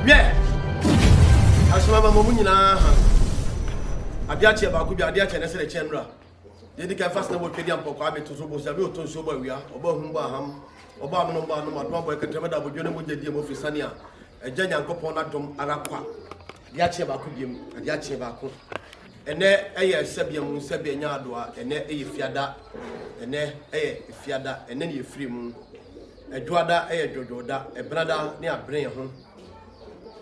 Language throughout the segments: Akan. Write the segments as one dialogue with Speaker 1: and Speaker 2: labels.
Speaker 1: Wiɛ! Asɛm ama mo nyinaa ha. Adeɛ akyeɛ baako bi, adeɛ akyeɛ ne sɛ kyɛn nnura. Deɛ di kan fa sena bɔ twɛdi ampɔ kwame to so bɔ sɛ ɔtɔ nsuo bɔ awia, ɔbɔ ahum bɔ aham, ɔbɔ amono bɔ anom, adom abɔ ɛkɛtɛmɛ da abodwo ne mogya die mu ofiri sane a ɛgya Nyankopɔn n'adom ara kwa. Adeɛ akyeɛ baako biem, adeɛ akyeɛ baako. Ɛnɛ ɛyɛ sɛbea mu sɛbea nya adoa, ɛnɛ ɛyɛ fiada, ɛnɛ ɛyɛ fiada, ɛnɛ ne yɛfiri mu. Ɛdwoada ɛyɛ dwodwoda, ɛbenada ne abene yɛn ho.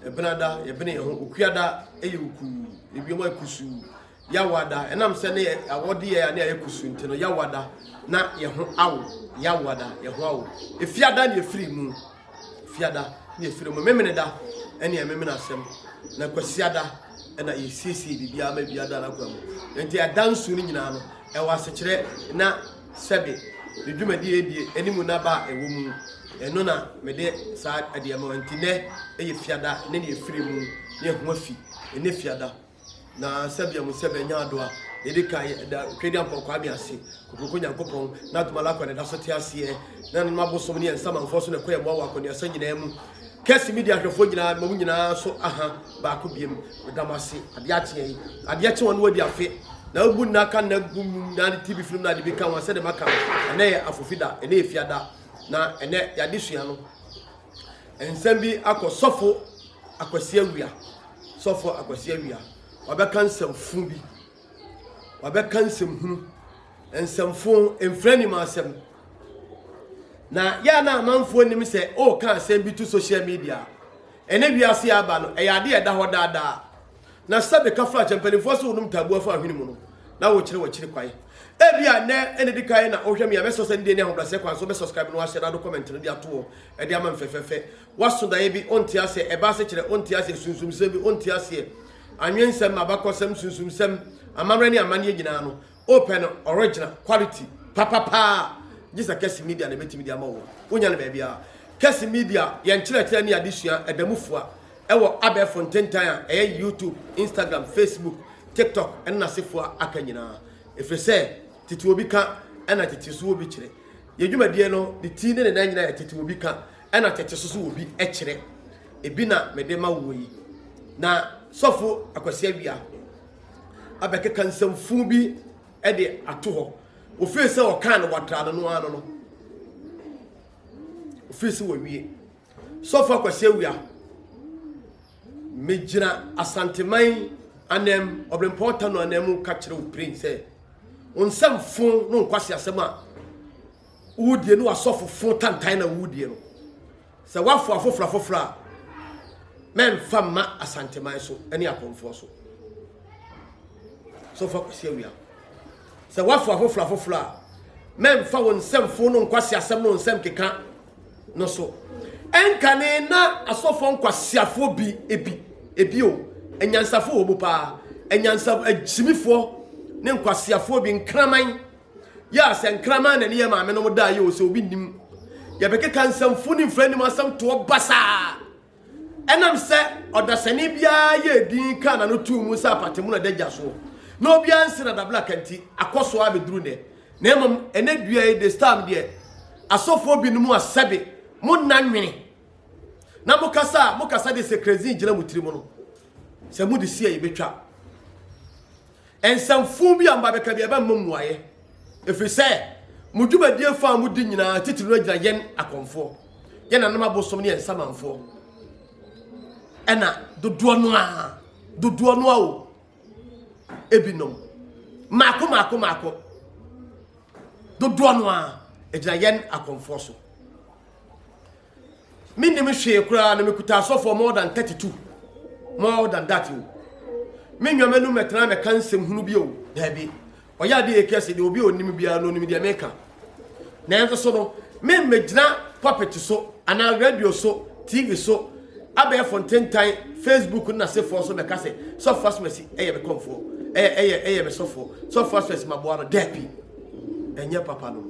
Speaker 1: Ɛbenada yɛbene yɛn ho, okuada ɛyɛ ukuu, ebiom ayɛ kusuu. Yawada, ɛnam sɛ ne awɔde yɛ a ne ayɛ kusuu nti no, yawada na yɛn ho awo, yawada yɛn ho awo. Efiada ne yɛfiri mu, fiada ne yɛfiri mu. Memeneda ɛne ɛmemene asɛm, na kwasiada ɛna yɛsiesie biribiara ma biribiara da n'akwan mu. Nti ɛda nsu no nyinaa no, ɛwɔ asekyerɛ na sɛbe ne dwumadi a ɛdie ɛne mu n'aba a ɛwɔ mu. Ɛno na mede saa adeɛ ma. Nti nɛ ɛyɛ fiada ne ne yɛfiri mu ne ɛho afi ɛnɛ fiada. Na sɛbea mu sɛbea nya adoa. Yɛdi kan yɛda Twedeampɔn Kwame ase, Kokroko Nyankopɔn, n'adom ara kwa na ɛda so te aseɛ, na nananom abosom ne yɛn nsamanfoɔ so na ɛkɔ yɛn mmoa wɔ akɔneasa nyinaa mu. Kɛse media ahwɛfoɔ nyinaa, mema mo nyinaa so aha baako biem. Meda mo ase. Adeɛ akyeɛ yi, adeɛ kye wɔn na wɔadi afe. Na wobu nna ka nna gu mu na ade ti bi firim na ade bi ka ho a, sɛdeɛ maka no, ɛnnɛ yɛ afofi da, ɛnnɛ yɛ fiada, na ɛnnɛ yɛadesua no, nsɛm bi akɔ sɔfo Akwasi Awia, sɔfo Akwasi Awia, wabɛka nsɛmfo bi, wabɛka nsɛmhunu, nsɛmfo mfrɛ nim asɛm. Na yɛ a na amanfoɔ nim sɛ ɔreka asɛm bi to social media, ɛne wiase aba no, ɛyɛ adeɛ a ɛda hɔ daadaa. Na sɛbe ka fra kyɛ mpanimfoɔ sɛ wonom taabu afa ahwene mu no, na wokyerɛ w'akyiri kwan. Ebia nnɛ ɛna di kan na wohwɛ me a, mɛsɔ sɛ ne deɛ ne ahobrɛaseɛ kwan so wobɛsubscribe na wahyɛ na ado comment no de ato hɔ de ama me fɛfɛɛfɛ. Woaso daeɛ bi, wonte aseɛ, ɛba asekyerɛ, wonte aseɛ, sunsumsɛm bi, wonte aseɛ, anwensɛm, abakɔsɛm, sunsumsɛm, amammerɛ ne amanneɛ nyinaa no, wopɛ no original, quality, papapaa, gye sɛ Kɛse Media na ɛbɛtumi de ama wo. Wonya no baabiara. Kɛse Media, yɛn nkyerɛkyerɛ ne adesua ɛda mu fua ɛwɔ abɛɛfo ntentan a ɛyɛ YouTube, Instagram, Facebook, TikTok ɛne n'asefoɔ a aka nyinaa. Ɛfiri sɛ, tete obi ka ɛna tete so obi kyerɛ. Yɛn dwumadie no, ne ti ne ne nan nyinaa yɛ tete obi ka ɛna tete so so obi kyerɛ. Ebi na mede ma woɔ yi. Na sɔfo Akwasi Awia abɛkeka nsɛmfuu bi de ato hɔ. Ofiri sɛ ɔkaa no watra no no ano no. Ofiri sɛ wawie. Sɔfo Akwasi Awia, megyina Asanteman anam, Ɔbrempɔn Tano anam mu ka kyerɛ wo piren sɛ, wo nsɛmfo no nkwasi asɛm a wodie ne w'asɔfo fo tantan na wodie no, sɛ woafo afoforo afoforo a, mɛmfa mma Asanteman so ne akɔmfoɔ so. Sɔfo Akwasi Awia, sɛ woafo afoforo afoforo a, mɛmfa wo nsɛmfo no nkwasi asɛm no nsɛm keka no so. Ɛnkane na asɔfoɔ nkwaseafoɔ bi ebi ebi o, anyansafoɔ wɔ mu paa, anyansa agyimifoɔ ne nkwaseafoɔ bi nkraman. Yɛ a sɛ nkraman na ne yɛ maame nom daa yɛ o sɛ obi nim. Yɛbɛkeka nsɛmfo ne mfra nim asɛm toɔ basaa. Ɛnam sɛ ɔdasani biara yɛɛ din kaa n'ano too mu sɛ apatamu na da gya soɔ, na obiara nsi no adablaka nti, akɔ so ara bɛduru nnɛ. Na mmom ɛnnɛ dua yi, this time deɛ, asɔfoɔ binom a sɛbe monna nwene na mokasa a, mokasa deɛ sɛ kerosene gyina mo tirim no, sɛ mode si a yɛbɛtwa. Nsɛmfoo bi a moba bɛka bi a ɛbɛmma mmuaeɛ, ɛfiri sɛ mo dwumadie fa a modi nyinaa titiri no agyina yɛn akɔmfoɔ, yɛn nananom abosom ne yɛn nsamanfoɔ, ɛna dodoɔ no a dodoɔ no a o ebinom mmaako mmaako mmaako dodoɔ no a ɛgyina yɛn akɔmfoɔ so. Mennim hwee koraa na mekuta asɔfoɔ more than 32 more than that o. Me nwa m'anum mɛtena mɛka nsɛm hunu bi o. Daabi. Ɔyɛ adeɛ yɛ kɛse deɛ obi a onim biara no onim deɛ meka. Nanso so no me mmɛgyina pulpit so anaa radio so TV so abɛɛfo ntentan Facebook no n'asefoɔ so mɛka sɛ sɔfoɔ asomasi ɛyɛ me kɔmfoɔ ɛyɛ ɛyɛ ɛyɛ me sɔfoɔ sɔfoɔ asomasi maboa no. Daabi. Ɛnyɛ papa no.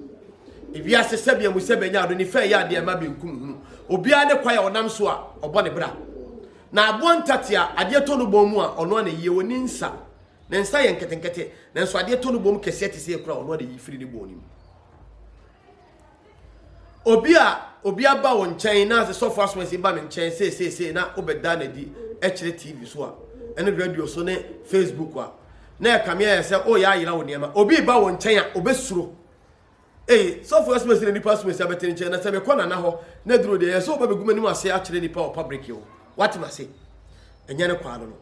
Speaker 1: Ewiase sɛbea mu sɛ bɛnya ado nifa ɛyɛ adeɛ ɛma benkum hunu. Obiara ne kwan a ɔnam so a ɔbɔ ne bra. Na aboa ntate a adeɛ tɔ no bɔn mu a ɔno ara na ɛyie, ɔnni nsa. Ne nsa yɛ nketenkete, nanso adeɛ tɔ no bɔn mu kɛseɛ te sɛ ekuro a ɔno ara na ɛyi firi ne bɔn no mu. Obi a obi aba wo nkyɛn na sɛ sɔfo asomasi ba me nkyɛn seeseesei na wobɛda no adi kyerɛ TV so a, ɛne radio so ne Facebook a, na ɛkame ayɛ sɛ woyɛ ayera wo nneɛma. Obi ba wo nkyɛn a, obɛsuro. Ei, sɔfo asomasi na nipa asomasi abɛte ne nkyɛn na sɛ mekɔ nana hɔ na duro deɛ yɛ sɛ woba bɛgu m'anim ase akyerɛ nipa wɔ public o. Wate m'ase? Ɛnyɛ ne kwaa no no.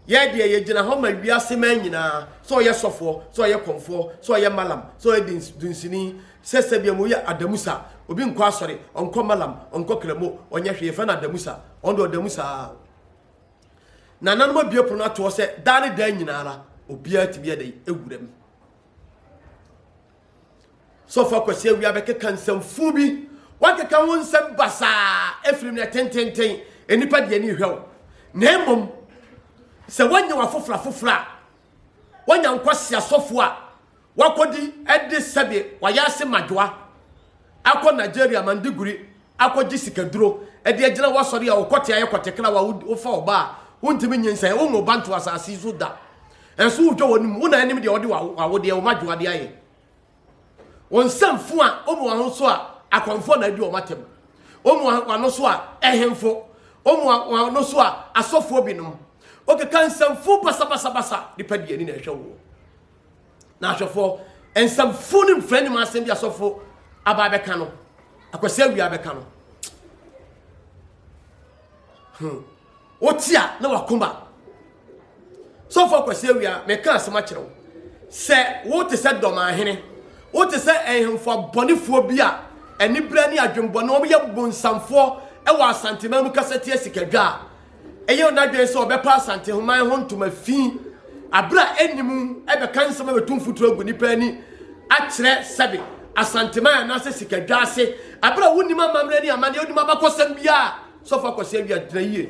Speaker 1: Yɛ deɛ yɛgyina hɔ ma wiase man nyinaa, sɛ ɔyɛ sɔfoɔ, sɛ ɔyɛ kɔmfoɔ, sɛ ɔyɛ malam, sɛ ɔyɛ dunsini, sɛ sɛbea mu ɔyɛ adamusa, obi nkɔ asɔre, ɔnkɔ malam, ɔnkɔ kramo, ɔnyɛ hwee, yɛfrɛ no adamusa, ɔno deɛ ɔdamusa ara. Nananom abue pono atoɔ sɛ daa ne daa nyinaa ara, obiara tumi yɛ dɛn ɛwura mu. Sɔfo Akwasi Awia bɛkeka nsɛmfuu bi. Wakeka ho nsɛm basaa afiri mmerɛ tententen. Nnipa de ani hwɛ wo. Na mmom, sɛ woanya w'afoforo afoforo a, woanya nkwasi asɔfo a wakɔdi de sɛbe wayɛ ase madwoa akɔ Nigeria Mandiguri akɔgye sikaduro de agyina w'asɔre a wokɔte ayɛ kɔtekra wa wofa ɔba a wontumi nyinsɛn wonwo ba nto asase so da. Ɛnso wodwa w'anim wo na anim deɛ wɔde w'awodeɛ wo madwoa de ayɛ. Wɔn nsam fo a wɔn wɔn ho so a akɔmfoɔ na adi wɔn atɛm. Wɔn wɔn ano so a ɛhemfo. Wɔn wɔn ano so a asɔfoɔ binom. Wɔkeka nsɛmfo basabasabasa. Nipa di ani na ɛhwɛ wo. Na ahwɛfoɔ nsɛmfo ne mfra nim asɛm bi asɔfo aba abɛka no. Akwasi awia abɛka no. Wote a na wakoma. Sɔfo Akwasi Awia, meka asɛm akyerɛ wo. Sɛ wote sɛ dɔmahene, wote sɛ nhemfo abɔnefoɔ bi a aniberɛ ne adwembɔne wɔn yɛ bonsamfoɔ wɔ Asanteman mu kasa tia sikadwa a, ɛyɛ wɔn adwene sɛ wɔbɛpa Asanteman ho ntoma fi abere a ɛnni mu ɛbɛka nsɛm abɛtu mfuturo agu nnipa ani akyerɛ sɛbe Asanteman anaasɛ sikadwa ase abere a wonnim amammerɛ ne amanneɛ wonnim abakɔsɛm biara. Sɔfo Akwasi Awia gyina yie.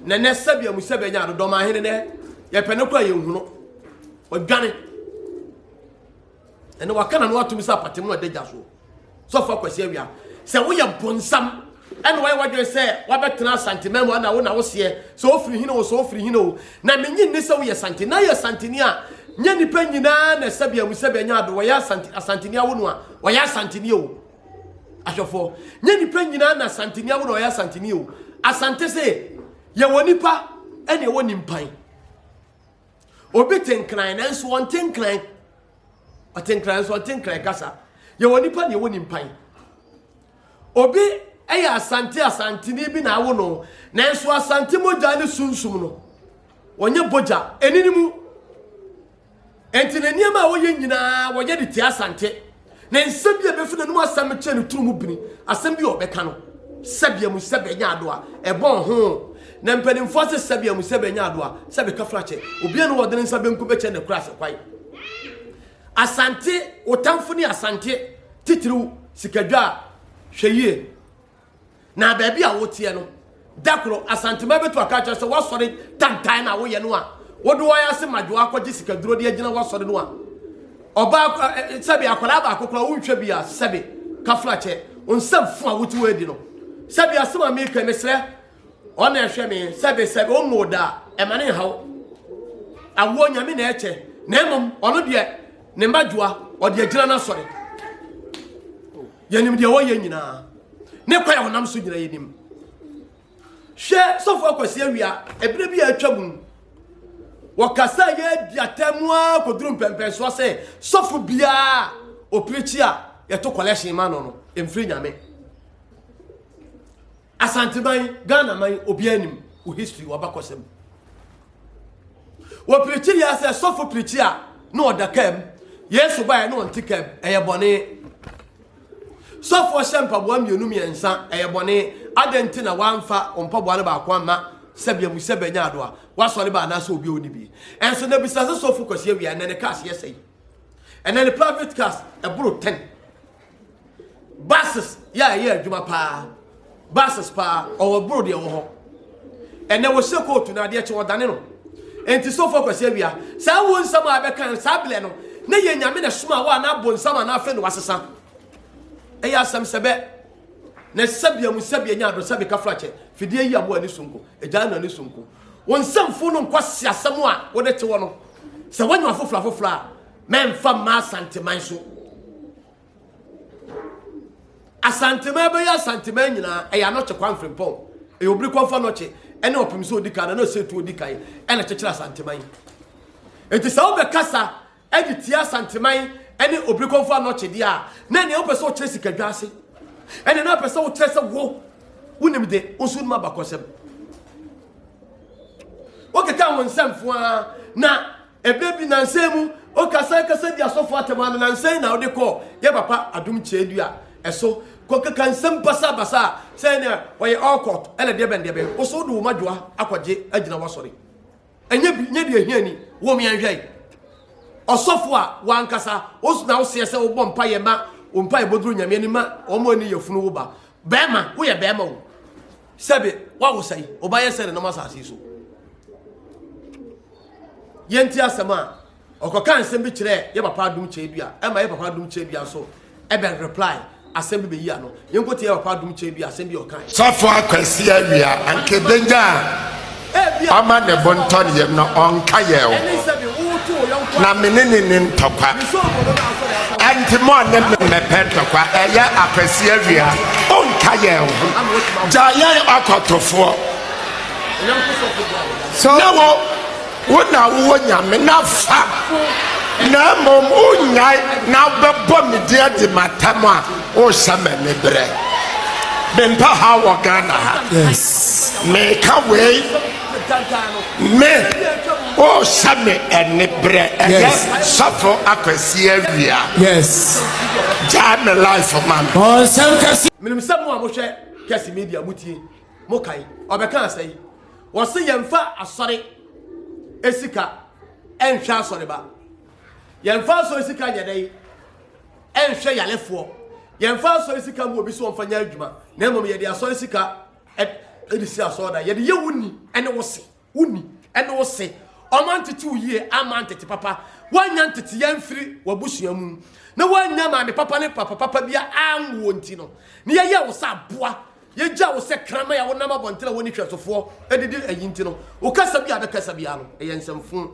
Speaker 1: Na nɛ sɛbea mu sɛbea nya adodɔm ahene nɛ yɛpɛ no kora yɛnhu no. Ɔdwane. Ɛnɛ waka na no atom sɛ apate mu ɛda gya soɔ. Sɔfo Akwasi Awia sɛ woyɛ bonsam ɛna wayɛ wadwene sɛ wabɛtena Asanteman mu ana wo na woseɛ sɛ wofiri hene o sɛ wofiri hene o na menye nni sɛ woyɛ Sante na yɛ Santeni a nyɛ nipa nyinaa na sɛbea mu sɛbea nya ado wɔyɛ Asante Asanteni awo no a wɔyɛ Asanteni o. Ahwɛfoɔ, nyɛ nipa nyinaa na Asanteni awo na ɔyɛ Asanteni o. Asante se, yɛwɔ nipa ɛna ɛwɔ nimpan. Obi te nkran nanso ɔnte nkran. Ɔte nkran nso ɔnte nkran kasa. Yɛwɔ nipa na ɛwɔ nimpan. Obi ɛyɛ Asante Asanteni bi na awo no nanso Asante mogya ne sunsum no wɔnyɛ bogya ɛni ne mu. Enti ne nneɛma a wɔyɛ nyinaa wɔyɛ de tia Asante. Na nsɛm bi a ɛbɛfi n'anom asɛm kyerɛ ne turu mu bini, asɛm bi a ɔbɛka no, sɛbea mu sɛbea nyɛ adoa, ɛbɔn ho. Na mpanimfoɔ ase sɛbea mu sɛbea nyɛ adoa, sɛbe kafrakyɛ, obiara ne wɔde ne nsa benkum bɛkyɛ ne kura ase kwan. Asante, wo tamfo ne Asante, titiriw sikadwa a, hwɛ yie. Na baabi a woteɛ no, da koro Asantema bɛtu aka akyerɛ sɛ woasɔre tantan na woyɛ no a, wode wɔn ase madwoa akɔgye sikaduro de agyina woasɔre no a, ɔbaa sɛbe akwadaa baako koraa wonhwɛ bi a sɛbe kafrakyɛ nsɛm fo a wote wɔ adi no sɛbe asɛm a meka mesrɛ ɔna ɛhwɛ me sɛbe sɛbe ɔnwo da a ɛma ne nhaw awoɔ nyame na ɛkyɛ na mmom ɔno deɛ ne mmadwoa ɔde agyina no asɔre Yɛnim deɛ wɔyɛ nyinaa. Ne kwan a wɔnam so nyinaa yɛnim. Hwɛ sɔfo akwasi awia ɛberɛ bi a atwa mu. Wɔkasa yɛ di atɛm mu ara kɔduru mpɛmpɛnsoɔ sɛ sɔfo biara ɔpirikyi a yɛto collection ma no no ɛmfiri nyame. Asanteman, Ghana man, obiara nim wo history, w'abakɔsɛm. Wɔpirikyi yɛ sɛ sɔfo pirikyi a na ɔda kaa mu. Yesu baeɛ na ɔnte kaa mu, ɛyɛ bɔne. Sɔfo ɔhyɛ mpaboa mmienu mmiɛnsa, ɛyɛ bɔne. Adɛn nti na wamfa wo mpaboa no baako amma sɛbea mu sɛ bɛnya adoa, wasɔre ba anaasɛ obi a ɔni bi. Ɛnso na bisa sɛ sɔfo Kwasi Awia ɛnɛ ne cars yɛ sɛn? Ɛnɛ ne private cars ɛboro 10. Buses yɛ a ɛyɛ adwuma paa. Buses paa, ɔwɔ boro deɛ wɔ hɔ. Ɛnɛ wɔhyɛ kootu na adeɛ kye wɔdane no. Enti sɔfo akwasi awia, saa wo nsɛm a ɛbɛka saa blɛ no, na yɛ nyame na soma wo a na abɔ nsam anaa afei na wasesa. Ɛyɛ asɛm sɛbɛ. Na sɛbea mu sɛbea nya ado sɛbe kafrakyɛ, fidie yi aboa ani sonko, agyaa no ani sonko. Wo nsɛmfo no nkwasi asɛm a wode te hɔ no, sɛ woanya afoforo afoforo a, mɛmfa mma Asanteman so. Asanteman bɛyɛ Asanteman nyinaa, ɛyɛ Anɔkye Kwame Frimpong, ɛyɛ Obiri Kɔmfo Anɔkye ɛne Ɔpem sɛ ɔdi kan, na na Osei Tuo di kan ɛna kyekyere Asanteman. Enti sɛ wobɛkasa ɛde tia Asanteman ɛne Obiri Kɔmfo Anɔkye deɛ a, na nea wopɛ sɛ wokyerɛ sikadwa ase, ɛne na wopɛ sɛ wokyerɛ sɛ wo wonim de, wo nso wonim abakɔsɛm. Wokeka wo nsɛmfo ara na Ɛberɛ bi, nansa yi mu, ɔkasa kasa di asɔfoɔ atɛm ara no, nansa yi na ɔde kɔɔ yɛ papa Adom Kyerɛdua ɛso kɔkeka nsɛm basabasa a sɛ ɛnea ɔyɛ ɔkɔt ɛna deɛ bɛn deɛ bɛn. Wo so wode wo madwoa akɔgye agyina w'asɔre. Ɛnyɛ bi, nyɛ deɛ ɛhia ni, wo meɛnhwɛ yi. Ɔsɔfo a wankasa, wo na woseɛ sɛ wobɔ mpaeɛ ma wo mpaeɛ bɔduru Nyame anim ma wɔn ani yɛ funu wo ba. Bɛɛma, woyɛ bɛɛma o. Sɛbe, woawo sɛn? Wo ba yɛ sɛn na nam asase yi so? Yɛnti asɛm a ɔkɔka nsɛm bi kyerɛɛ yɛ papa Adom Kyɛdua ɛma yɛ papa Adom Kyɛdua nso ɛbɛ reply asɛm bi bɛyi ano. Yɛnkɔtie yɛ papa Adom Kyɛdua asɛm bi a ɔkae.
Speaker 2: Sɔfo Akwasi Awia anka ebenya a ɔma ne bo ntɔ ne yam na ɔnka yɛn ho na me ne ne ne ntɔkwa. Ɛnti mo a ne me mmɛpɛ ntɔkwa ɛyɛ Akwasi Awia ɔnka yɛn ho gya yɛn ɔkɔtofoɔ. Na wo wo na wowɔ nyame na fa na mmom wonyae na wobɛbɔ me din adi m'atam a wohyɛ m'ani berɛ mempɛ ha wɔ Ghana ha meka wei me wohyɛ me ani berɛ ɛyɛ sɔfo Akwasi Awia gyaa me life ma me.
Speaker 1: Menim sɛ mo a mohwɛ Kɛse Media motie. Mo kae, ɔbɛkaa sɛi, wɔse yɛmfa asɔre sika nhwɛ asɔreba, yɛmfa asɔre sika nyɛ dɛn nhwɛ yalefoɔ, yɛmfa asɔre sika mu obi so ɔmfa nyɛ adwuma, na mmom yɛde asɔre sika de si asɔredan, yɛde yɛ wo ni ne wo se. Wo ni ɛne wo se. Ɔma ntete wo yie ama ntete papa. Woannya nteteyɛ amfiri w'abusua mu na woannya maame papa ne papa papa bi anwo wo nti no, na yɛyɛɛ wo sɛ aboa, yɛgyaa wo sɛ kraman a wonam abɔnten a wonni hwɛsofoɔ didi ayi nti no, wo kasa bi a bɛkasa biara no, ɛyɛ nsɛmfo.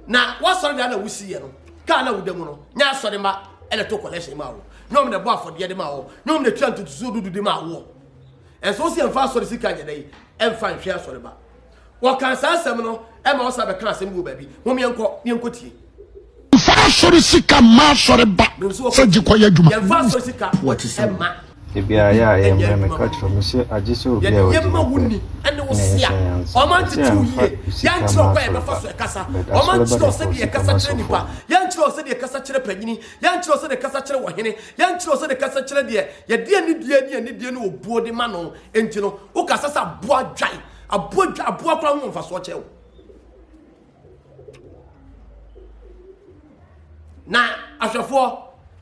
Speaker 1: Na w'asɔredan na wosiiɛ no, kaa na woda mu no, nyɛ asɔre mma ɛna ɛto kɔlɛhyɛn maa wo, nyɛ wɔn na ɛbɔ afɔdeɛ de maa wo, nyɛ wɔn na ɛtua ntotosoɔ dudu de maa woɔ. Ɛnso wo sɛ yɛmfa asɔre sika nyɛ dɛn ɛmfa nhwɛ asɔre ba. Wɔkaa saa asɛm no ɛma wɔsa bɛka asɛm bi wɔ baabi. Mom yɛnkɔ ne yɛnkɔ tie.
Speaker 3: Mfa asɔre sika mma asɔre ba sɛ gye kɔyɛ adwuma.
Speaker 1: Yɛmfa asɔre sika ɛmma.
Speaker 4: Ebiara yɛ a ɛyɛ mmerɛ meka kyerɛ mo sɛ agye sɛ obi a wagye no pɛ na ɛhyɛ yɛn nsa. Ɛsɛ yɛmfa sika mma asɔre ba but asɔre ba de fa sika ma sɔfoɔ.
Speaker 1: Yɛnkyerɛ wo sɛdeɛ kasa kyerɛ ɔhene, yɛnkyerɛ wo sɛdeɛ kasa kyerɛ deɛ yɛde anidie ne anidie ne obuo de ma no. Enti no, wokasa sɛ aboa dwan, aboa dwan, aboa koraa ho mfasoɔ kyɛn wo. Na ahwɛfoɔ,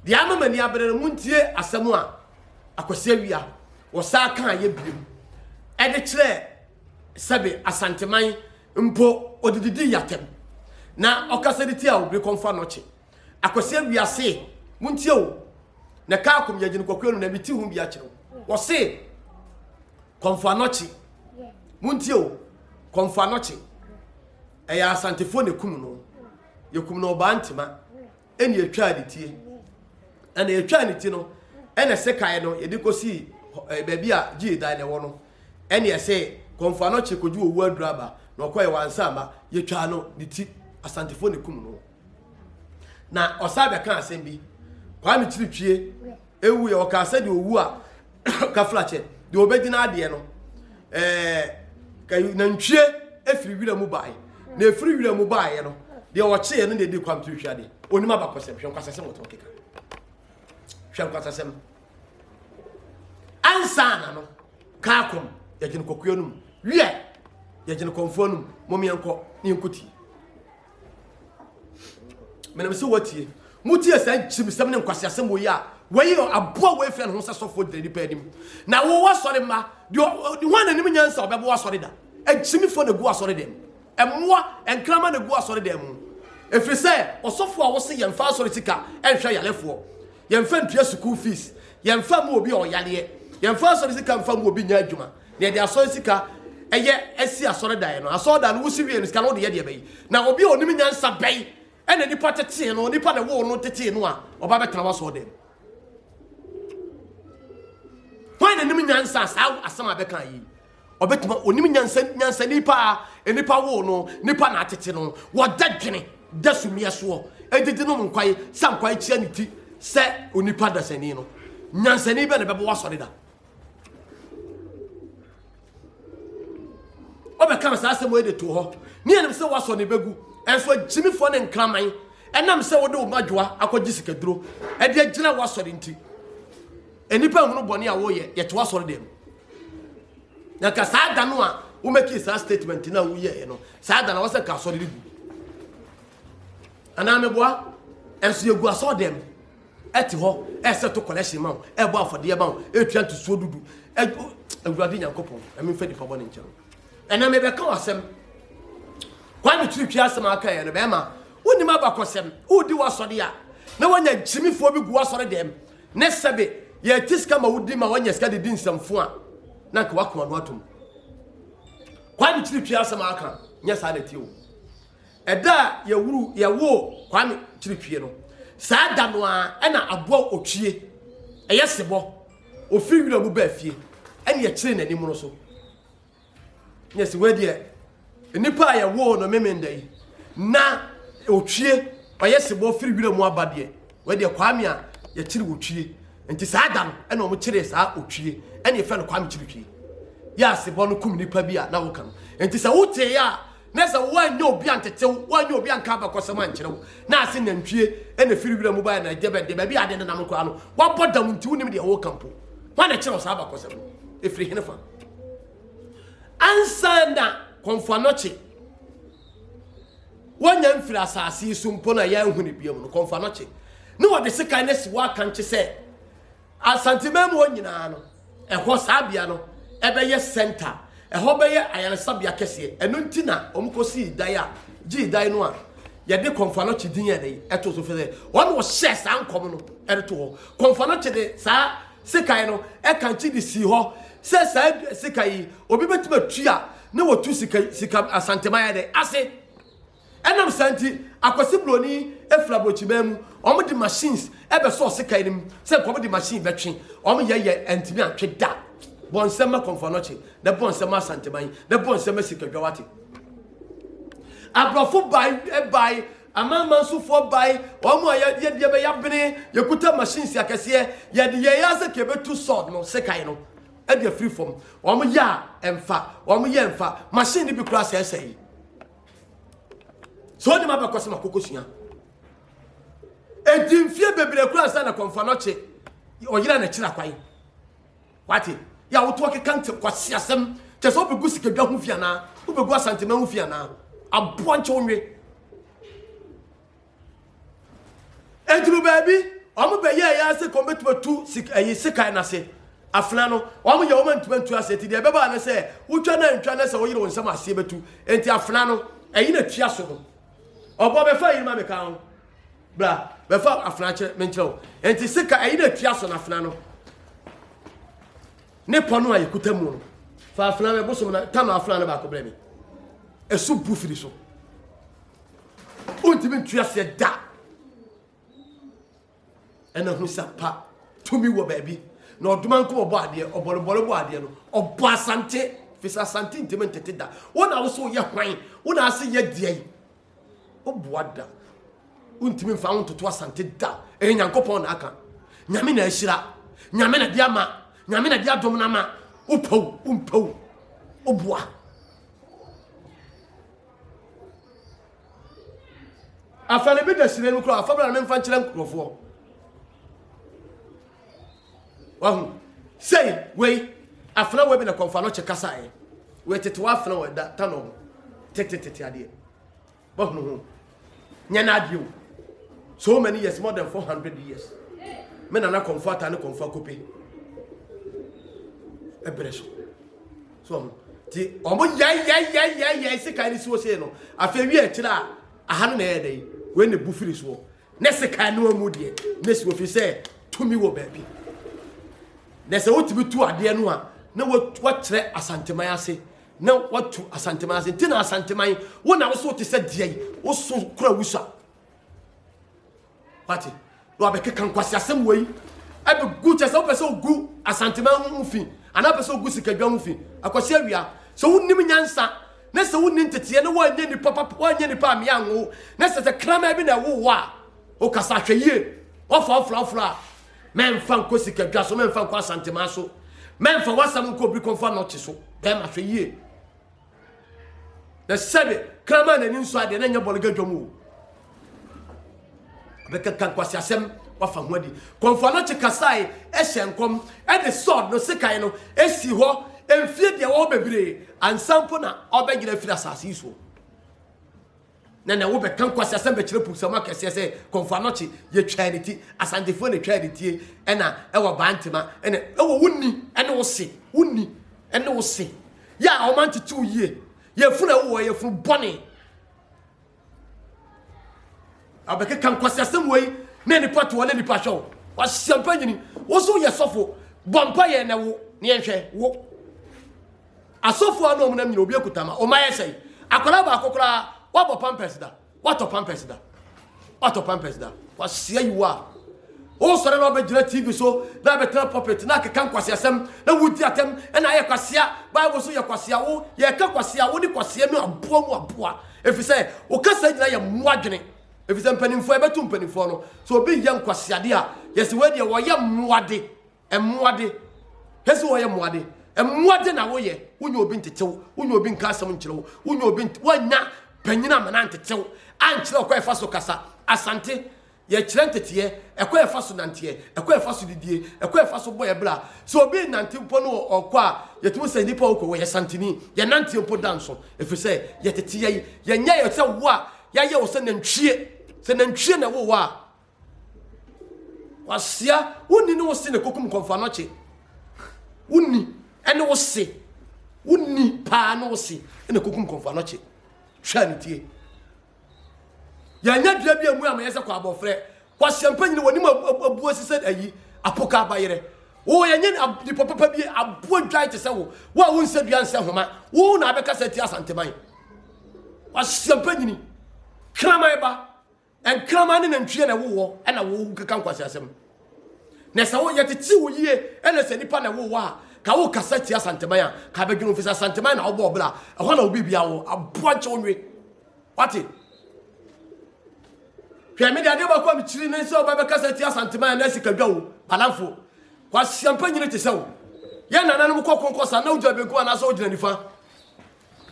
Speaker 1: deɛ ama m'ani abere no, montie asɛm a Akwasi Awia wɔsaa kaa yɛ biom ɛde kyerɛ sɛbe Asanteman mpo ɔde didii atɛm na ɔkasa de tia Obiri Kɔmfo Anɔkye. Akwasi Awia se, montie o, na kaa kom yɛgyene kɔkɔɛ no na meti ho bi akyerɛ wo. Wɔse, Kɔmfo Anɔkye, montie o, Kɔmfo Anɔkye, ɛyɛ Asantefoɔ na ekum no, yɛkum no ɔbaa ntima, ɛne yɛtwaa ne tie. Ɛna yɛtwaa ne ti no, ɛna sekae no yɛde kɔsii baabi a gyee dan na ɛwɔ no, ɛne ɛse Kɔmfo Anɔkye kɔgye owu aduru aba, na ɔkɔɛ wansa amma, yɛtwaa no ne ti, Asantefoɔ na ekum no. Na ɔsan bɛka asɛm bi. Kwame Kyiritwie ewu yɛ ɔkaa sɛ deɛ owu a kaflakyɛ deɛ ɔbɛgyina adeɛ no ɛɛ nantwie efiri wira mu baeɛ na efiri wira mu baeɛ no deɛ ɔkyeeɛ no na edi Kwame Kyiritwie adeɛ onim abakɔsɛm hwɛ nkwasasɛm wɔtɔn keka hwɛ nkwasasɛm ansa na no kaakom yɛgyina kɔkua no mu wiɛ yɛgyina kɔnfoɔ no mu mɔmiɛnkɔ ne yɛnkɔtie Menim sɛ woatie. Motie saa nkyimisɛm ne nkwaseasɛm wɔ yi a, wei yɛ aboa wei fɛ ne ho sɛ sɔfoɔ gyina nipa anim. Na wo asɔre mma, deɛ hwan na nim nyansa ɔbɛbɔ asɔre da? Akyimifoɔ na gu asɔre dɛm. Mmoa, nkrama na gu asɔre dɛm mu. Ɛfiri sɛ ɔsɔfoɔ a wose yɛmfa asɔre sika nhwɛ yarefoɔ, yɛmfa ntua sukuu fees, yɛmfa mma obi a ɔyareɛ, yɛmfa asɔre sika mfa mma obi nyɛ adwuma, Na yɛde asɔre sika ɛyɛ asi asɔredan no. Asɔredan no wosi wie no sika no wode yɛ deɛ bɛyi. Na obi a onim nyansa bɛyi ɛna nipa tetee no, nipa na ɛwoo no tetee no a ɔba bɛtena w'asɔredan mu. Hwan na nim nyansa a saa asɛm a bɛka yi? Ɔbɛtuma onim nyansa nyansani paa nipa woo no nipa na atete no wɔda dwene da sumiɛ soɔ edidi nom nkwae sa nkwae kyia ne ti sɛ onipa dasani no nyansani bɛ na bɛbɔ wasɔre da ɔbɛka saa asɛm wei de to hɔ ne yɛnim sɛ wasɔ ne bɛgu ɛnso agyimifoɔ ne nkraman ɛnam sɛ wode wo madwoa akɔgye sikaduro ɛde agyina wasɔre nti nnipa nhunu bɔne a woyɛ yɛte wasɔre dɛm na nka saa da no a womɛkii saa statement no a woyɛɛ no saa da no wɔsɛ nka asɔre no gu anaa meboa ɛnso yɛgu asɔre dɛm ɛte hɔ ɛsɛ to collection ma wo ɛbɔ afɔdeɛ ma wo ɛtua ntosuo dudu awurade nyankopɔn ɛmemfa nipa bɔ ne nkyɛn ɛnɛ mebɛka wo asɛm Kwame Twitwi asɛm aka yɛ no bɛrima wonim abakɔsɛm wodi w'asɔre a na woanya gyimifoɔ bi gu w'asɔre dɛm ne sɛbe yɛte sika ma wodi ma woanya sika de di nsɛmfo a na nka woakoma no atom Kwame Twitwi asɛm aka nyɛ saa na ɛte o Ɛda a yɛwuru yɛwoo Kwame Kyiritwie no, saa da no ara ɛna aboa otwie, ɛyɛ sebɔ, ofiri wira mu baa fie, ɛna yɛkyeree n'anim no so. Nyɛ sɛ wei deɛ, nnipa a yɛwoo no Memenda yi, na otwie, ɔyɛ sebɔ firi wira mu aba deɛ, wei deɛ Kwame a yɛkyere otwie. Nti saa da no ɛna wɔn kyeree saa otwie, ɛna yɛfrɛ no Kwame Kyiritwie. Yɛ a sebɔ no kum nipa bi a na woka no. Nti sɛ wotee a, Na sɛ woanyɛ obi antetew, woanyɛ obi anka abakɔsɛm ankyerɛ wo, na ase nantwie na ɛfiri wira mu baeɛ na ɛdeɛ bɛn deɛ baabi a ade nenam koraa no, woabɔ dam nti wonim deɛ woreka mpo. Hwan na ɛkyerɛ wo saa abakɔsɛm no? Ɛfiri henefa? Ansa na Kɔmfo Anɔkye wɔnya mfiri asase yi so mpo na yɛanhu no biom no, Kɔmfo Anɔkye ne wɔde sekan no asi hɔ akankye sɛ Asanteman mu hɔ nyinaa no, ɛhɔ saa bea no ɛbɛyɛ center, ɛhɔ bɛyɛ ayaresabea kɛseɛ. Ɛno nti na wɔkɔsii dan a, gyee dan no a yɛde Kɔmfo Anɔkye din yɛ dɛn ɛto so, firi sɛ wɔn na wɔhyɛɛ saa nkɔm no ɛde to hɔ. Kɔmfo Anɔkye de saa sekan no ɛkankye de sii hɔ sɛ saa sekan yi obi bɛtumi atua na wɔtu sika sika Asanteman yɛ dɛn ase. Ɛnam saa nti, Akwasi Broni firi aburokyiman mu, wɔn de machines bɛsɔɔ sekan no mu sɛ nka wɔn de machine bɛtwe, wɔn yɛ yɛ antumi antwe da. Bɔ nsɛm ma Kɔmfo Anɔkye, na bɔ nsɛm ma Asanteman, na bɔ nsɛm ma Sikadwa wate. Aborɔfo bae, bae, amanaman sofoɔ bae, wɔn a yɛ yɛ deɛ bɛyɛ abene, yɛkuta machines akɛseɛ, yɛde yɛn ase ka yɛbɛtu sword no, sekan no, ɛde afiri fam. Wɔn yɛ a ɛmfa, wɔn yɛ ɛmfa, machine no bi koraa sɛɛsɛe. sɛ wonim abɛkɔsɛm akokɔsua ɛdi mfie bebree kora ansa na kɔmfa no kye ɔyera na kyerɛ akwan wate yɛ a wotoɔ keka nte kwase asɛm kyɛ sɛ wobɛgu sikadwa ho fi anaa wobɛgu asantema ho fi anaa aboa nkyɛ wo nwe Ɛduru baabi, wɔn bɛyɛɛ yɛ ase kɔn bɛtumi atu sik ɛyi sekan n'ase. Afena no, wɔn yɛ wɔn antumi antu ase. Nti deɛ ɛbɛba ne sɛ, wotwa na ntwa na sɛ woyere wo nsam aseɛ bɛtu. Nti afena no, ɛyi na tua so no. Ɔbɔ bɛfa yi ma meka ho. Bra, bɛfa afena kyerɛ menkyerɛ wo. Nti sika ɛyi na tua so no afena no. Ne pɔ no a yɛkuta mu no, fa afena bɛ bosom na tam afena no baako brɛ me. Ɛso bu firi so. Wontumi ntu aseɛ da. Ɛna hu sɛ pa tumi wɔ baabi na ɔdoma nko ɔbɔ adeɛ ɔbɔlebɔle bɔ adeɛ no ɔbɔ asante fisɛ asante ntumi ntete da. Wo na wo so yɛ hwan? Wo na ase yɛ deɛ yi? Woboa da. Wontumi mfa wo ntoto asante da. Ɛyɛ Nyankopɔn na aka. Nyame na ahyira. Nyame na de ama. Nyame na de adom no ama. Wopɛw, wompɛw. Woboa. Afa no bi da hyerɛn mu koraa, afa bra na memfa nkyerɛ nkurɔfoɔ. Wahu? Sei, wei, afena wei bi na kɔmfa no kye kasaeɛ. Wei tete w'afena wɔ ɛda tanɔ ho. Tete tete adeɛ. Wahunu ho. Nyɛ n'adeɛ o. So many years, more than 400 years. Me nana kɔmfo ata ne kɔmfo akope. Ɛbrɛ so. So ɔmo ti ɔmo yɛyɛyɛyɛyɛ sekan ne si sei no afei wi akyire a aha no na ɛyɛ dɛ wei na ebu firi soɔ ne sekan no amu deɛ ne si ofi sɛ tumi wɔ baabi na sɛ wotumi tu adeɛ no a na wakyerɛ asanteman ase na watu asanteman ase nti na asanteman wo na woso te sɛ deɛ yi woso kura wusa Wate? Na wabɛkeka nkwaseasɛm wei. Ɛbɛgu kyɛ sɛ wopɛ sɛ wogu Asanteman ho fi anaa wopɛ sɛ wogu sikadwa ho fi. Akwasi Awia, sɛ wonim nyansa na sɛ wonni nteteɛ na woanyɛ nipa papa, woanyɛ nipa a mmea nwo na sɛ sɛ kraman bi na ɛwo wo a, wokasa hwɛ yie. Wɔfa wofrafra a, mɛmfa nkɔ sikadwa so, mɛmfa nkɔ Asanteman so, mɛmfa w'asɛm nkɔ obi kɔmfa nɔkye so. Bɛrima hwɛ yie. Na sɛbe kraman n'ani nsɔ adeɛ na nyɛ bɔlega dwam o. Bɛkeka nkwaseasɛm wafa ho adi. Kɔmfo Anokye kasae hyɛ nkɔm de sword no sekan no si hɔ mfie deɛ ɛwɔ hɔ bebree ansa mpo na ɔbɛgyina afiri asase yi soɔ. Na na wobɛka nkwaseasɛm bɛkyerɛ pusam akɛseɛ sɛ Kɔmfo Anokye yɛtwaa ne ti, Asantefoɔ na ɛtwaa ne tie ɛna ɛwɔ Bantema ɛna ɛwɔ wonni ɛne wo se wonni ɛne wo se yɛ a ɔma ntete wo yie yɛfunu ɛwɔ yɛfunu bɔne. Abɛkeka nkwaseasɛm wei na nipa to hɔ na nipa hwɛ wo. Wahyɛ mpa nyini. Wo so yɛ sɔfo. Bɔ mpa yɛ na wo ne yɛnhwɛ wo. Asɔfo a na ɔmo nam nyina obi akuta ma. Ɔma yɛ sɛe. Akwadaa baako koraa wabɔ pampers da. Watɔ pampers da. Watɔ pampers da. Wahyia yi wo a. Wosɔre na wabɛgyina TV so na abɛtena pulpit na akeka nkwaseasɛm na wodi atɛm ɛna ayɛ kwasea. Bible so yɛ kwasea wo yɛka kwasea wo ne kwasea mu aboa mu aboa. Ɛfiri sɛ wo kasa nyinaa yɛ mmoa adwene. Ɛfiri sɛ mpanimfoɔ yɛbɛto mpanimfoɔ no sɛ obi yɛ nkwaseade a yɛsɛ wei deɛ wɔyɛ mmoade mmoade yɛsɛ wɔyɛ mmoade mmoade na woyɛ wonyɛ obi ntetew wonyɛ obi nka asɛm nkyerɛ wo wonyɛ obi woanya panyin amana ntetew ankyerɛ ɔkwan ɛfa so kasa asante Yɛkyerɛ nteteɛ, ɛkwan a yɛfa so nanteɛ, ɛkwan a yɛfa so didie, ɛkwan a yɛfa so bɔ yɛn bra. Sɛ obi renante mpo no ɔkɔ a, yɛtumi sɛ nipa a ɔkɔ wɔyɛ santini. Yɛn nanteɛ mpo da nso, ɛfiri sɛ yɛtete yɛn. Yɛnyɛ yɛ sɛ wo a yɛayɛ wo sɛ nantwie. Sɛ nantwie na ɛwo wo a, kwasia, wonni ne wo se na ɛkɔkum kɔmfoanɔkye. Wonni ɛne wo se, wonni paa ne wo se na ɛkɔkum kɔmfoanɔkye. Hwɛ ne tie. Yɛnyɛ dua bi a mu ama yɛ sɛ kɔ abɔfrɛ. Kwasia mpanyin wɔ nim abu asi sɛ ayi apoka abayerɛ. Wo yɛnyɛ nipa papa bi aboa dwan te sɛ wo. Wo a wonsɛ dua nsɛ homa. Wo na abɛkasa atia Asanteman. Kwasia mpanyin. Kraman ba. Nkraman ne nantwie na ɛwowɔ ɛna wo keka nkwasi asɛm. Na sɛ wo yɛtete wo yie ɛna sɛ nipa na ɛwowɔ a ka wo kasa tia Asanteman a ka bɛdwene wo fi sɛ Asanteman na wobɔ ɔbra ɛhɔ na wo biribia wɔ aboa nkyɛ wo nwe. Wate? Hwɛ, me de adeɛ baako a mekyiri ne sɛ ɔba bɛkasa tia Asanteman anaa Sikadwa o, Balamfo. Kwasiampa nyini te sɛ wo. Yɛn nananom kɔ ko kɔ sa na wogyina benkum anaasɛ wogyina nifa.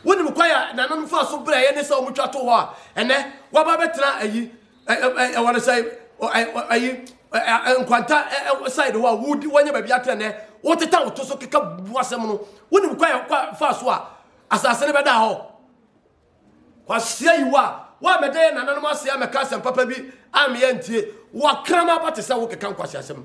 Speaker 1: Wonim kwan a nananom faa so brɛ yɛ ne sɛ wɔtwa to hɔ a ɛnɛ waba bɛtena ayi ɛwɔ no sɛ ayi nkwanta side hɔ a wodi wɔnyɛ baabi atena nɛ woteta wo to so keka bu asɛm no. Wonim kwan a faa so a asase no bɛda hɔ. Kwasia yi wo a woammɛda yɛn nananom ase ammɛka asɛm papa bi ammeyɛ antie wo akraman ba te sɛ wo keka nkwaseasɛm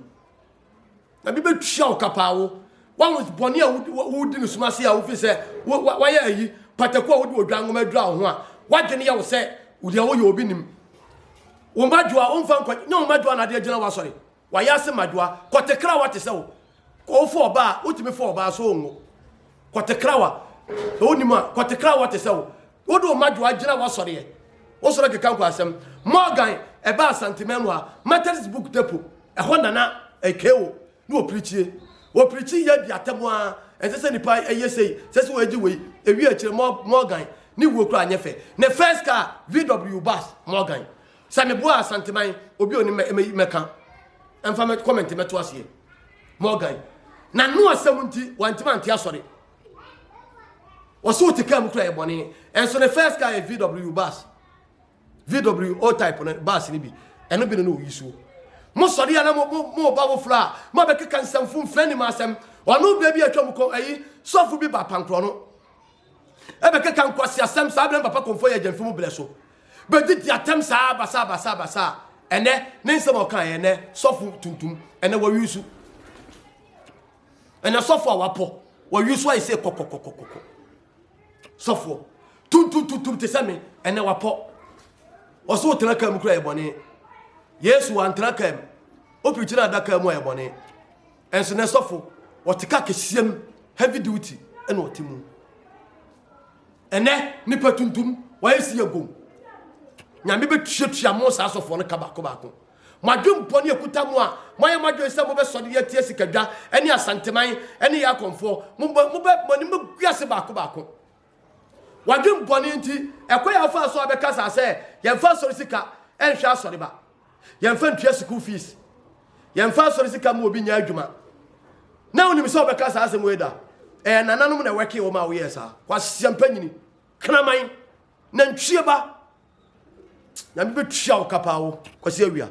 Speaker 1: na bi bɛtua wo kapaa wo wahu bɔne a wodi no sum ase a wofi sɛ wayɛ ayi pataku a wode odwan nwoma adura wo ho a wadwene yɛ wo sɛ deɛ woyɛ obi nim wo mmadwoa womfa nkɔ nyɛ wo mmadwoa na adeɛ gyina w'asɔre wayɛ ase mmadwoa kɔtekra wa te sɛ wo wofo ɔbaa wotumi fo ɔbaa so ngo Kɔtekrawa, sɛ wonim a, kɔtekrawa te sɛ wo. Wode wo mmadwoa gyina w'asɔreɛ. Wosɔre keka nkwasɛm. Morgan, ɛbaa Asanteman mu ha, Methodist Book Depot, ɛhɔ na na ɛkeo na wɔpirikyie. Wɔpirikyi yɛ di atɛm ara, ɛnsɛ sɛ nipa ɛyɛ sei, sɛ sɛ wɔagye wei. Ewie akyire, Morgan, ne wuo koraa nyɛ fɛ. Ne first car, VW bus, Morgan. Sɛ meboa Asanteman, obi a onim mɛka. Ɛmfa mɛ comment mɛto aseɛ. Morgan. Na no asɛm nti wantumi ante asɔre. Wɔsɛ wote kaa mu kura yɛ bɔne. Ɛnso ne first car yɛ VW bus. VW O type no bus no bi. Ɛno bi no na oyi suo. Mo sɔre a na mo mo mo ba foforɔ a mo abɛkeka nsɛmfo mfrɛ ne mu asɛm. Ɔno baabi atwa mu kɔ ayi sɔfo bi ba pankorɔ no. Ɛbɛkeka nkwasi asɛm saa berɛ papa kɔmfo yɛ gyamfi mu berɛ so. Bɛdidi atɛm saa basaa basaa basaa. Ɛnɛ ne nsɛm a ɔkaeɛ ɛnɛ sɔfo tuntum ɛnɛ wɔwi so. Ɛnɛ sɔfo a wapɔ wɔwi so ayɛ sɛ kɔkɔkɔkɔkɔ. Sɔfoɔ tuntum tuntum te sɛ me ɛnɛ wapɔ. Ɔso wotena kaa mu kura yɛ bɔne. Yesu wantena kaa mu. Wopirikyi no ada kaa mu a yɛ bɔne. Ɛnso nɛ sɔfo wɔte kaa kɛseɛ mu heavy duty ɛna ɔte mu. Ɛnɛ nipa tuntum wɔayɛ si yɛ gom. Nyame bɛtuatua mo saa asɔfoɔ no ka baako baako. Mo adwempɔ ne akuta mo a moayɛ mo adwene sɛ mobɛsɔre de atia sikadwa ne Asanteman ne yɛn akɔmfoɔ. Mobɛ, mobɛ, mo anim bɛgu ase baako baako. W'adwempɔne nti, ɛkwan a wofaa so a bɛka saa sɛ yɛmfa asɔre sika nhwɛ asɔre ba, yɛmfa ntua sukuu fees, yɛmfa asɔre sika ma obi nyɛ adwuma. Na wonim sɛ wobɛka saa asɛm wei da. Ɛyɛ nananom na ɛwɛkee wo ma woyɛɛ saa. Kwasia mpanyini, kraman, nantwie ba. Nyame bɛtua wo ka paa wo, Kwasi Awia.